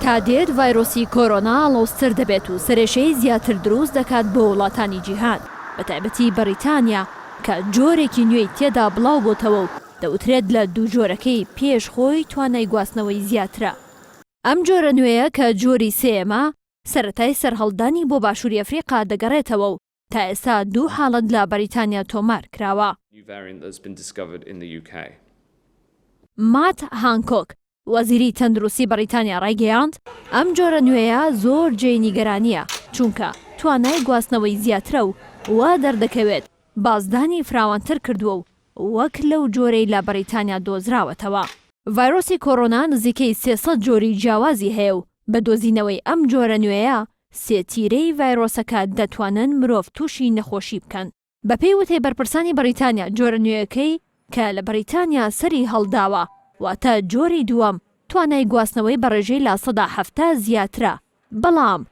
تا دێت ڤایرۆسی کۆرۆنا ئاڵۆزتر دەبێت و سەرێشەی زیاتر دروست دەکات بۆ وڵاتانی جیهان، بەتایبەتی بەڕیتانیا کە جۆرێکی نوێی تێدا بڵاوبۆتەوە و دەوترێت لە دوو جۆرەکەی پێش خۆی توانای گواستنەوەی زیاترە. ئەم جۆرە نوێیە کە جۆری سێیەمە، سەرەتای سەرهەڵدانی بۆ باشووری ئەفریقا دەگەڕێتەوە و تا ئێستا دوو حاڵەت لە بەریتانیا تۆمار کراوە. مات هانکۆک، وەزیری تەندروستی بەریتانیا ڕایگەیاند، ئەم جۆرە نوێیە زۆر جێی نیگەرانییە، چونکە توانای گواستنەوەی زیاترە و وا دەردەکەوێت بازدانی فراوانتر کردووە و وەک لەو جۆرەی لە بەریتانیا دۆزراوەتەوە. ڤایرۆسی کۆرۆنا نزیکەی 300 جۆری جیاوازی هەیە و بە دۆزینەوەی ئەم جۆرە نوێیە سێ تیرەی ڤایرۆسەکە دەتوانن مرۆڤ تووشی نەخۆشی بکەن. بەپێی وتەی بەرپرسانی بەریتانیا جۆرە نوێیەکەی کە لە بەریتانیا سەری هەڵداوە، واتە جۆری دووەم، توانای گواستنەوەی بە ڕێژەی 70% زیاترە، بەڵام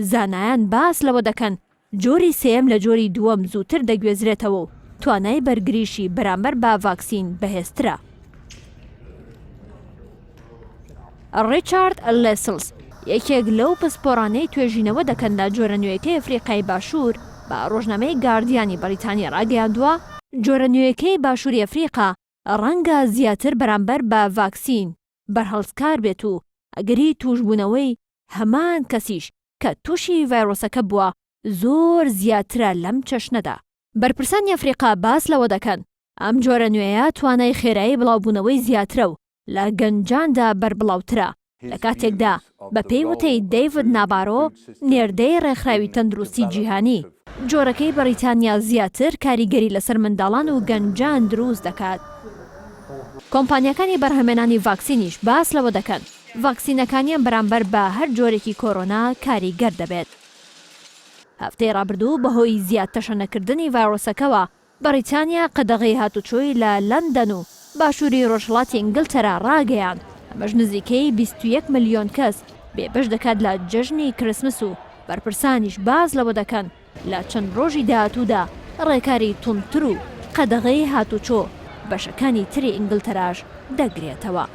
زانایان باس لەوە دەکەن جۆری سێیەم لە جۆری دووەم زووتر دەگوێزرێتەوە و توانای بەرگریشی بەرامبەر بە ڤاکسین بەهێزترە. ڕیچارد لێسڵز، یەکێک لەو پسپۆڕانەی توێژینەوە دەکەن لە جۆرە نوێیەکەی ئەفریقای باشوور، بە ڕۆژنامەی گاردیانی بەریتانی ڕاگەیاندووە، جۆرە نوێیەکەی باشووری ئەفریقا ڕەنگە زیاتر بەرامبەر بە ڤاکسین بەرهەڵستکار بێت و ئەگەری تووشبوونەوەی هەمان کەسیش کە تووشی ڤایرۆسەکە بووە زۆر زیاترە لەم چەشنەدا. بەرپرسانی ئەفریقا باس لەوە دەکەن، ئەم جۆرە نوێیە توانای خێرایی بڵاوبوونەوەی زیاترە و لە گەنجاندا بەربڵاوترە، لە کاتێکدا بەپێی وتەی دەیڤد نابارۆ، نێردەی ڕێکخراوی تەندروستی جیهانی، جۆرەکەی بەڕیتانیا زیاتر کاریگەری لەسەر منداڵان و گەنجان دروست دەکات. کۆمپانیاکانی بەرهەمێنانی ڤاکسینیش باس لەوە دەکەن، ڤاکسینەکانیان بەرامبەر بە هەر جۆرێکی کۆرۆنا کاریگەر دەبێت. هەفتەی ڕابردوو بەهۆی زیاد تەشەنەکردنی ڤایرۆسەکەوە، بەڕیتانیا قەدەغەی هاتوچۆی لە لەندەن و باشووری ڕۆژهەڵاتی ئینگلتەرا ڕاگەیاند، ئەمەش نزیکەی 21 ملیۆن کەس بێبەش دەکات لە جەژنی کریسمس و بەرپرسانیش باس لەوە دەکەن لە چەند ڕۆژی داهاتوودا ڕێکاری توندتر و قەدەغەی هاتوچۆ بەشەکانی تری ئینگلتەراش دەگرێتەوە.